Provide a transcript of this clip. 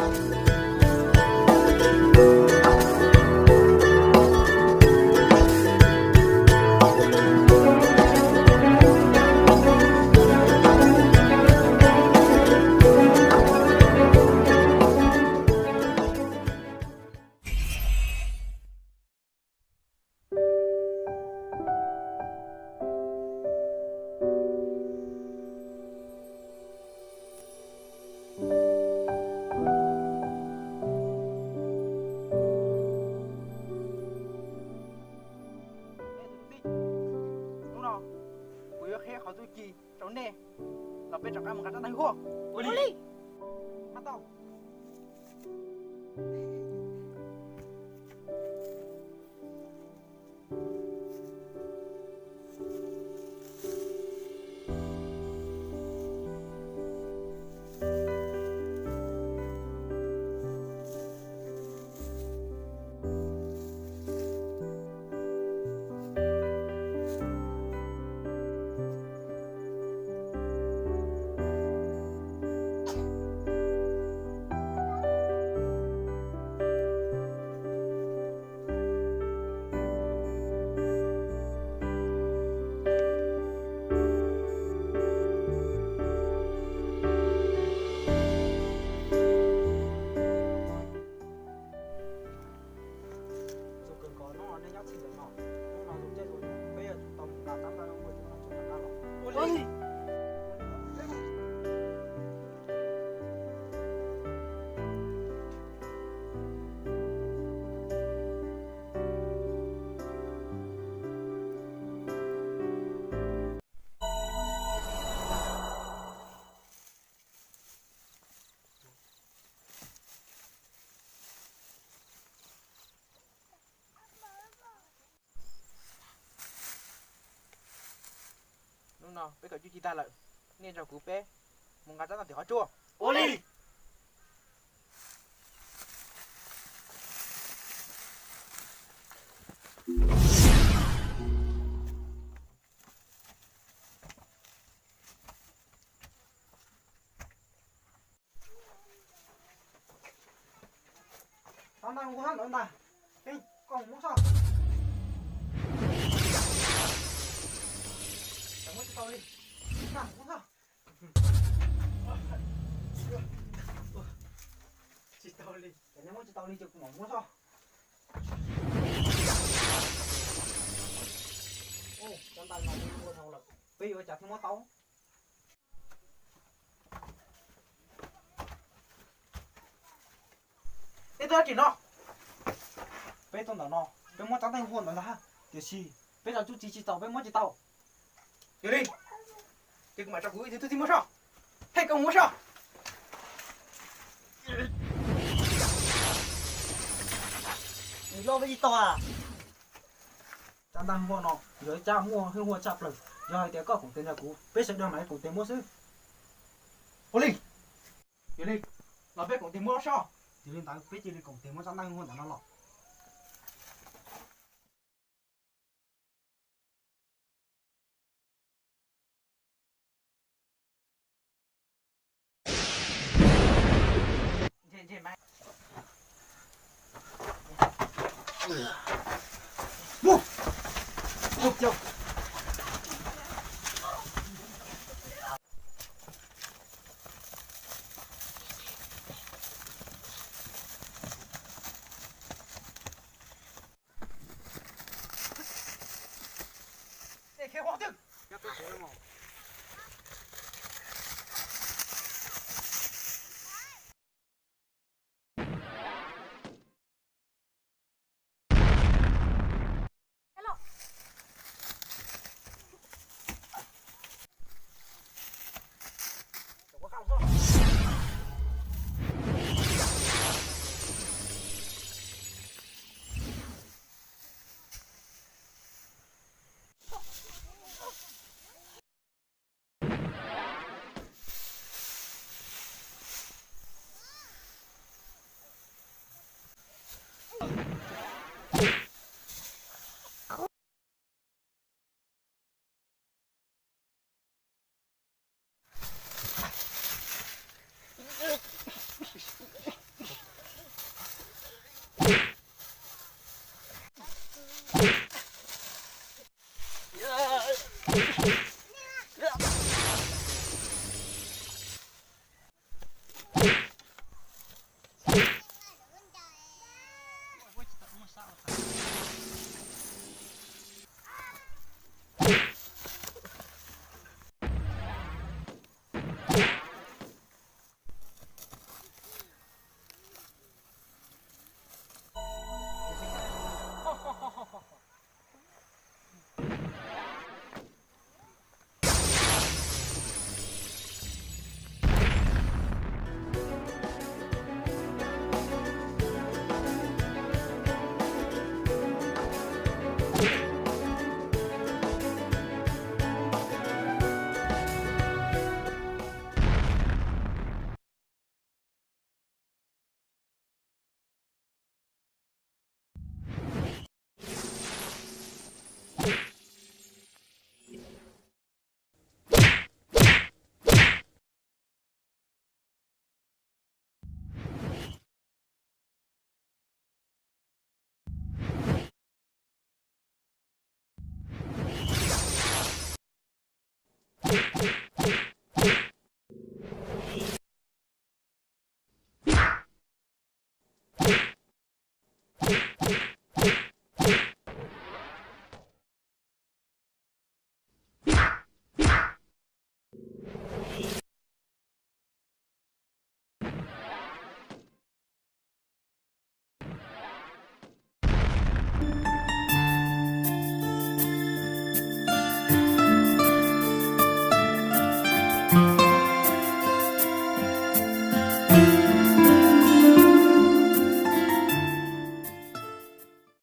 Hnub no kuv yuav qhia qhov txuj ci rau nej los peb rov qab mus nqa rab ntaj huaj. Ua li. Hab tau. Txus kawg nkaus hnub no nej nyob txij ntawm no, hnub no zoo caij zoo nyoog peb yuav tau mus nqa tab ntaj huaj coj los tso rov qab los. Ua li. Hnub no peb kawm txuj ci tag lawm, nej nrog kuv peb mus nqa rab ntaj tim qhov tsua. Ua li. Tab ntaj huaj ntawd ntag, peb koj muab soj. Muab tsis tau li, muab soj. Tsis tau li, ces nej muab tsis tau li ces kuv mam muab soj. Cov ntaj no kuv ua dhau lawm, peb yuav ua cas thiaj muab tau. Peb tuaj dab tsi no? Peb tuaj ntawm no, peb muab rab ntaj huaj ntawd ntag, tiam sis peb zam txuj ci tsis txaus peb muab tsis tau. Yog li, ces kuv mam tso kuv ib tug tub txib muab soj. Hej, koj muab soj. Nws loj peb tsis tau a. Rab ntaj huaj no yog ib rab muaj hwj huaj tshaj plaws, yog hais tias koj koom tes nrog kuv, peb sawv daws mam li koom tes muab xwb. Ua li. Yog li, los peb koom tes muab soj. Yog li ntawd peb cia li koom tes muab rab ntaj huaj ntawm no los.